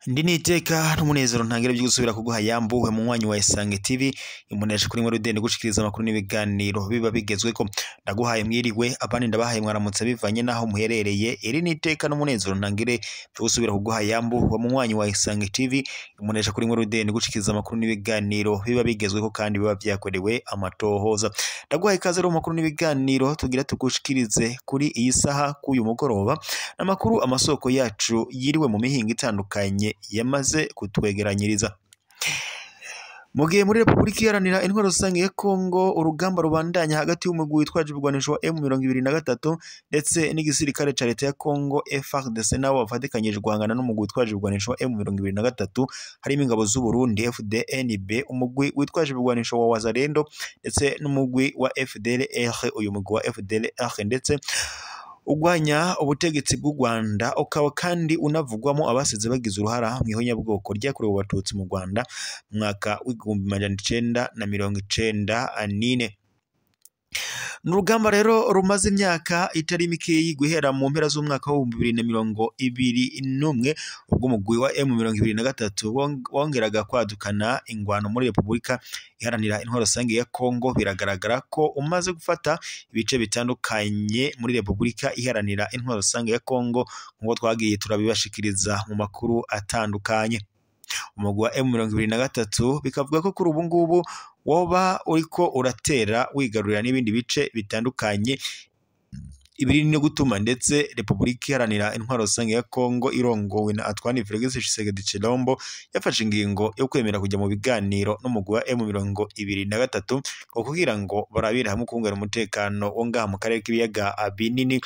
Ndi niteka n'umunezero ntangire byo gusubira kuguha yambuwe mu mwanya wa Isange TV imunesha kuri nkuru dende gushikiriza amakuru n'ibiganiro biba bigezweko. Ndaguhaye mwiriwe, abandi ndabahaye mwaramutse bivanye naho muherereye. Iri niteka n'umunezero ntangire byo gusubira kuguha yambuwe mu mwanya wa Isange TV imunesha kuri nkuru dende gushikiriza amakuru n'ibiganiro biba bigezweko kandi biba byakorewe amatohoza. Ndaguhaye ikaze mu makuru n'ibiganiro tugira tugushikirize kuri iyi saha k'uyu mugoroba, n'amakuru amasoko yacu yiriwe mu mihinga itandukanye yamaze kutwegeranyiriza. Mu gihe muri Repubulika Iharanira Intwaro Rusange ya Kongo urugamba rubandanya hagati y'umugwi witwaje ibigwanisho wa M23 ndetse n'igisirikare ca leta ya Kongo FARDC nabo bafatikanyije guhangana n'umugwi witwaje ibigwanisho wa M23, harimo ingabo z'u Burundi FDNB, umugwi witwaje ibigwanisho wa Wazalendo ndetse n'umugwi wa FDLR. Uyu mugwi wa FDLR ndetse ugwanya ubutegetsi bw'u Rwanda, ukaba kandi unavugwamo abasize bagize uruhara mu ihonyabwoko ryakorewe Abatutsi mu Rwanda mu mwaka w'1994. Ni urugamba rero rumaze imyaka itari mikeyi guhera mu mpera z'umwaka w'ibihumbi 2021, ubwo umugwi wa M23 wongeraga kwadukana ingwano muri Repubulika Iharanira Intwaro Rusange ya Kongo. Biragaragara ko umaze gufata ibice bitandukanye muri Repubulika Iharanira Intwaro Rusange ya Kongo, nk'uko twagiye turabibashikiriza mu makuru atandukanye. Umugwi wa M23 bikavuga ko kuri ubu ngubu woba uriko uratera wigarurira n'ibindi bice bitandukanye, ibiri no gutuma ndetse Repubulika Iharanira Intwaro Rusange ya Kongo irongowe na Antoine Felix Tshisekedi Tshilombo yafashe ingingo yo kwemera kujya mu biganiro n'umugwi wa M23 kugira ngo barabire hamwe ukungana umutekano wo ngaha mu karere k'ibiyaga binini,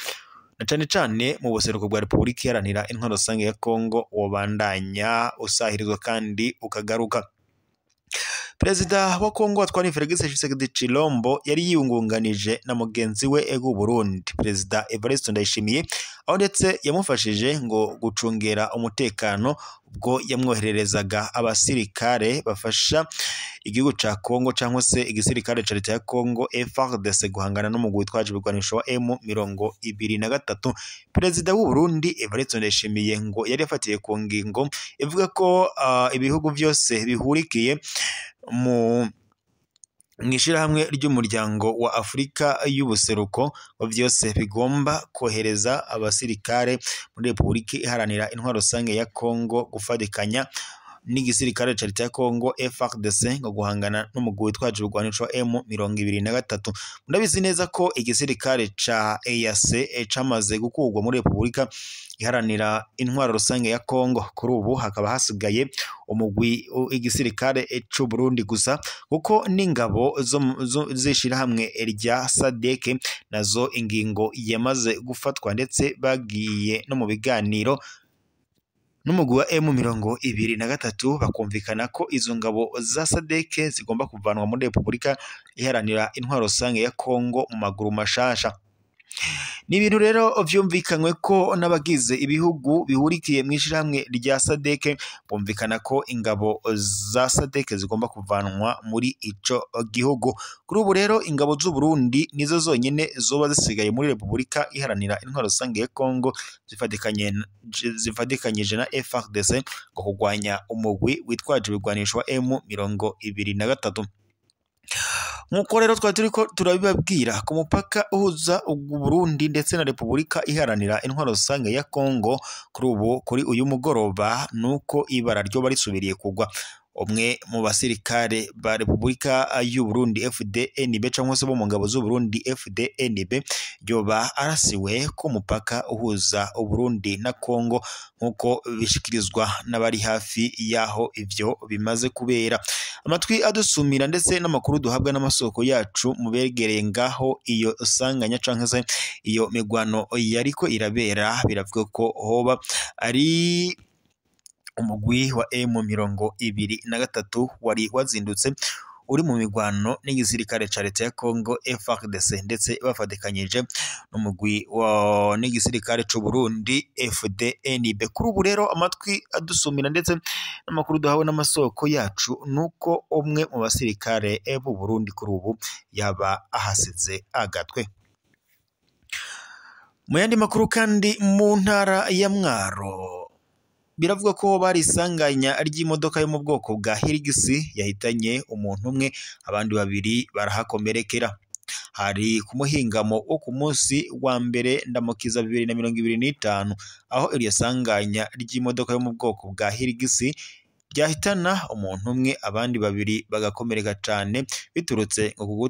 na cane cane mu buseruko bwa Repubulika Iharanira Intwaro Rusange ya Kongo wobandanya usahirizwa kandi ukagaruka. Perezida wa Kongo Antoine Felix Tshisekedi Tshilombo yari yiyungunganije na mugenzi we w'u Burundi Perezida Evariste Ndayishimiye, aho ndetse yamufashije ngo gucungera umutekano ubwo yamwohererezaga abasirikare bafasha igihugu ca Kongo cyangwa se igisirikare ca leta ya Kongo FARDC guhangana n'umugwi witwaje ibigwanisho wa M23. Perezida w'u Burundi Evariste Ndayishimiye ngo yari yafatiye ku ngingo ivuga ko ibihugu byose bihurikiye mu mwishirahamwe ry'umuryango wa Afrika y'ubuseruko byose bigomba kohereza abasirikare muri Repubulika Iharanira Intwaro Rusange ya Kongo gufatikanya n'igisirikare ca leta ya Kongo FARDC ngo guhangana n'umugwi witwaje ibigwanisho M23. Murabizi neza ko igisirikare ca EAC camaze gukurwa muri Repubulika Iharanira Intwaro Rusange ya Kongo. Kuri ubu hakaba hasigaye umugwi igisirikare c'u Burundi gusa, kuko n'ingabo z'ishirahamwe rya SADC nazo ingingo yamaze gufatwa, ndetse bagiye no mu biganiro n'umugwi wa M23 bakumvikana ko izo ngabo za SADC zigomba kuvanwa muri Repubulika Iharanira Intwaro Rusange ya Kongo mu maguru mashasha. Ni ibintu rero vyumvikanywe ko n'abagize ibihugu bihurikiye mu ishirahamwe rya SADC bumvikana ko ingabo za SADC zigomba kuvanwa muri ico gihugu. Kuri ubu rero ingabo z'u Burundi nizo zonyene zoba zisigaye muri Repubulika Iharanira Intwaro Rusange ya Kongo zifatikanyije na FARDC ngo kurwanya umugwi witwaje ibigwanisho wa M23. Nkuko rero twari turiko turabibabwira, ku mupaka uhuza Burundi ndetse na Repubulika Iharanira Intwaro Rusange ya Kongo, kuri ubu kuri uyu mugoroba nuko ibara ryo barisubiriye kugwa. Umwe mu basirikare ba Repubulika y'u Burundi FDNB cyangwa se bo mu ngabo z'u Burundi FDNB yoba arasiwe ku mupaka uhuza Burundi na Kongo, nkuko bishikirizwa n'abari hafi yaho ivyo bimaze kubera. Amatwi adusumira ndetse n'amakuru duhabwa n'amasoko yacu mu begereye ngaho iyo sanganya canke se iyo migwano yariko irabera, biravuga ko hoba ari umugwi wa M23 wari wazindutse uri mu migwano n'igisirikare ca leta ya Congo FARDC, ndetse bafatikanyije n'umugwi wa n'igisirikare c'u Burundi FDNB. Kuri ubu rero amatwi adusumira ndetse n'amakuru duhawe n'amasoko yacu nuko umwe mu basirikare b'u Burundi kuri ubu yaba ahasize agatwe. Mu yandi makuru kandi, mu ntara ya Mwaro biravuga ko bari isanganya ry'imodoka yo mu bwoko bwa Hilux yahitanye umuntu umwe, abandi babiri barahakomerekera. Hari ku muhingamo wo ku munsi wa mbere Ndamukiza 2025, aho iryo sanganya ry'imodoka yo mu bwoko bwa Hilux ryahitana umuntu umwe, abandi babiri bagakomereka cane biturutse ngo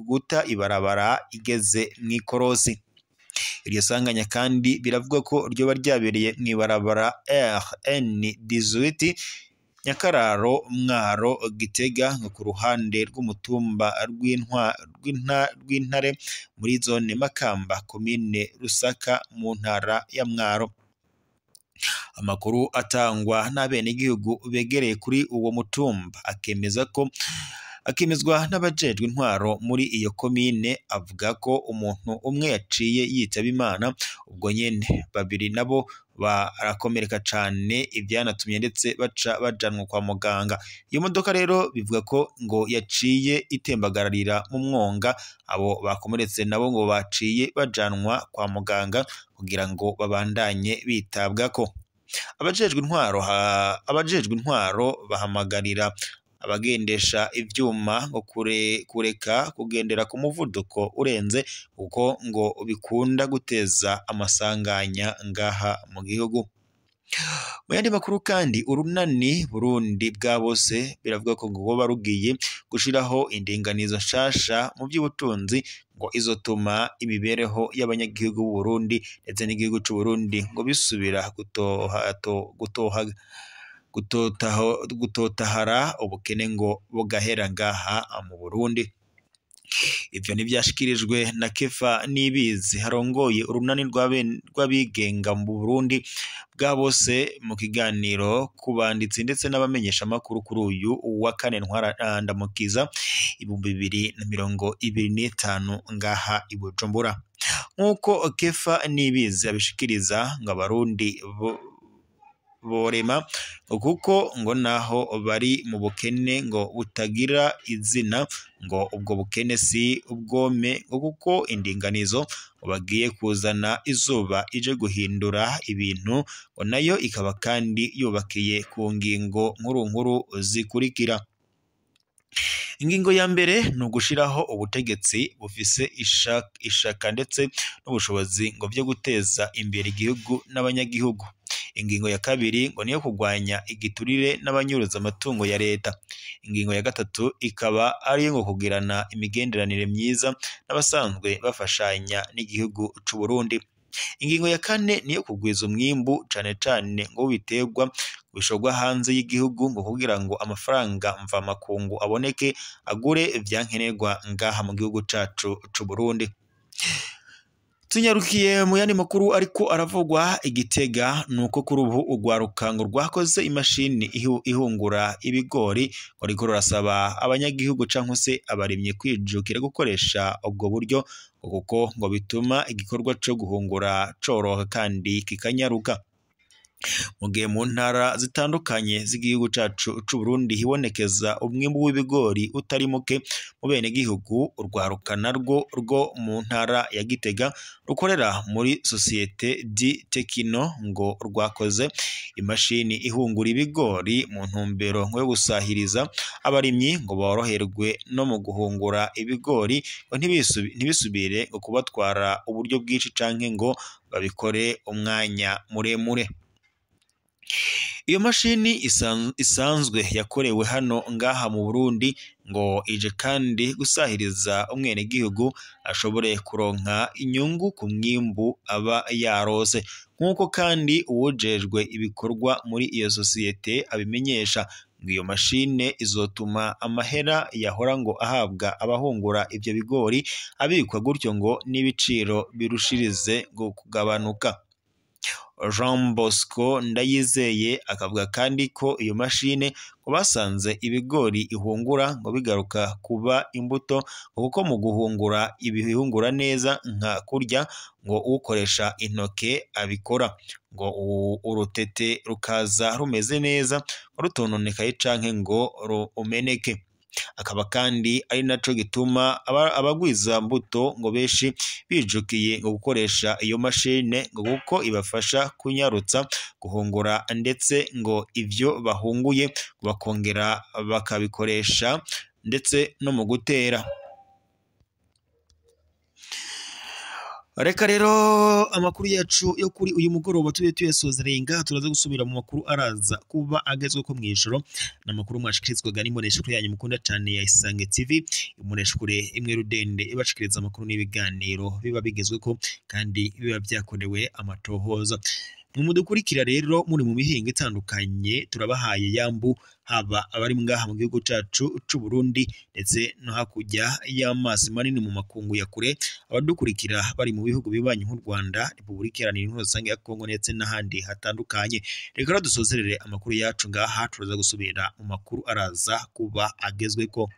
guta ibarabara igeze mw'ikorosi. Iryo sanganya kandi biravuga ko ryoba ryabereye mw'ibarabara RN18 Nyakararo Mwaro Gitega, ngo ku ruhande rw'umutumba rw'Intare muri zone Makamba, komine Rusaka, mu ntara ya Mwaro. Amakuru atangwa n'abenegihugu begereye kuri uwo mutumba akemeza ko akemezwa n'abajejwe intwaro muri iyo komine, avuga ko umuntu umwe yaciye yitaba Imana ubwo nyene, babiri nabo barakomereka cane, ivyanatumye ndetse baca bajanwa kwa muganga. Iyo modoka rero bivuga ko ngo yaciye itembagararira mu mwonga, abo bakomeretse nabo ngo baciye bajanwa kwa muganga kugira ngo babandanye bitabwako. Abajejwe intwaro bahamagarira abagendesha ivyuma ngo kureka kugendera ku muvuduko urenze, kuko ngo bikunda guteza amasanganya ngaha mu gihugu. Mu yandi makuru kandi, urunani Burundi bwa bose biravuga ko ngo rwoba rugiye gushiraho indinganizo nshasha mu by'ubutunzi ngo izotuma imibereho y'abanyagihugu b'u Burundi ndetse n'igihugu c'u Burundi ngo bisubira gutotahara ubukene ngo bugahera ngaha mu Burundi. Ivyo ntivyashikirijwe na Kefa Nibizi harongoye urunani rw'abigenga mu Burundi bwa bose mu kiganiro ku banditsi ndetse n'abamenyesha makuru kuri uyu wa kane Ntwara Ndamukiza 2025 ngaha i Bujumbura. Nk'uko Kefa Nibizi abishikiriza, ngo abarundi borema kuko ngo naho bari mu bukene ngo butagira izina, ngo ubwo bukene si ubwome, ngo kuko indinganizo ngo bagiye kuzana izuba ije guhindura ibintu, ngo nayo ikaba kandi yubakiye ku ngingo nkuru nkuru zikurikira. Ingingo ya mbere ni ugushiraho ubutegetsi bufise ishaka ndetse n'ubushobozi ngo byo guteza imbere igihugu n'abanyagihugu. Ingingo ya kabiri ngo niyo kurwanya igiturire n'abanyuruza amatungo ya leta. Ingingo ya gatatu ikaba ari ngo kugirana imigenderanire myiza n'abasanzwe bafashanya n'igihugu c'u Burundi. Ingingo ya kane niyo kugwiza umwimbu cane cane ngo w'ibiterwa bishorwa hanze y'igihugu, ngo kugira ngo amafaranga mvamakungu aboneke agure ivyankenerwa ngaha mu gihugu cacu c'u Burundi. Tunyarukiye mu yandi makuru ariko aravugwa igitega, nuko kuri ubu urwaruka ngo rwakoze imashini ihungura ibigori, ngo riko rurasaba abanyagihugu canke se abarimyi kwijukira gukoresha ubwo buryo, kuko ngo bituma igikorwa co guhungura coroha kandi kikanyaruka. Mu gihe mu ntara zitandukanye z'igihugu cacu c'u Burundi hibonekeza umwimbu w'ibigori utari muke mu benegihugu, urwaruka narwo rwo mu ntara ya Gitega rukorera muri sosiyete di Tekino ngo rwakoze imashini ihungura ibigori mu ntumbero yo gusahiriza abarimyi ngo boroherwe no mu guhungura ibigori, ngo ntibisubire ngo kubatwara uburyo bwinshi canke ngo babikore umwanya muremure. Iyo mashini isanzwe yakorewe hano ngaha mu Burundi ngo ije kandi gusahiriza umwenegihugu ashobore kuronka inyungu ku mwimbu aba yarose, nk'uko kandi uwujejwe ibikorwa muri iyo sosiyete abimenyesha. Ngo iyo mashine izotuma amahera yahora ngo ahabwa abahungura ivyo bigori abikwa, gutyo ngo n'ibiciro birushirize ngo kugabanuka. Jean Bosco Ndayizeye akavuga kandi ko iyo mashine ngo basanze ibigori ihungura ngo bigaruka kuba imbuto, kuko mu guhungura ibihungura neza nka kurya ngo ukoresha intoke abikora, ngo urutete rukaza rumeze neza rutononekaye canke ngo rumeneke. Akaba kandi ari naco gituma abagwiza mbuto ngo benshi bijukiye ngo gukoresha iyo mashine, ngo kuko ibafasha kunyarutsa guhungura, ndetse ngo ivyo bahunguye bakongera bakabikoresha ndetse no mu gutera. Reka rero amakuru yacu yo kuri uyu mugoroba tube tuyasozereye ngaha, turaza gusubira mu makuru araza kuba agezweko mw'ijoro. N'amakuru mwashikirizwaga n'imboneshakure yanyu mukunda cane ya Isange TV, imboneshakure imwe rudende ibashikiriza amakuru n'ibiganiro biba bigezweko kandi biba vyakorewe amatohoza. Mudukurikira rero muri mu mihingo itandukanye, turabahaye yambu, haba abari ngaha mu gihugu cacu c'u Burundi ndetse no hakurya y'amazi manini mu makungu ya kure, abadukurikira bari mu bihugu bibanyi nk'u Rwanda, Repubulika Iharanira Intwaro Rusange ya Kongo ndetse n'ahandi hatandukanye. Reka rero dusozerere amakuru yacu ngaha, turaza gusubira mu makuru araza kuba agezweko.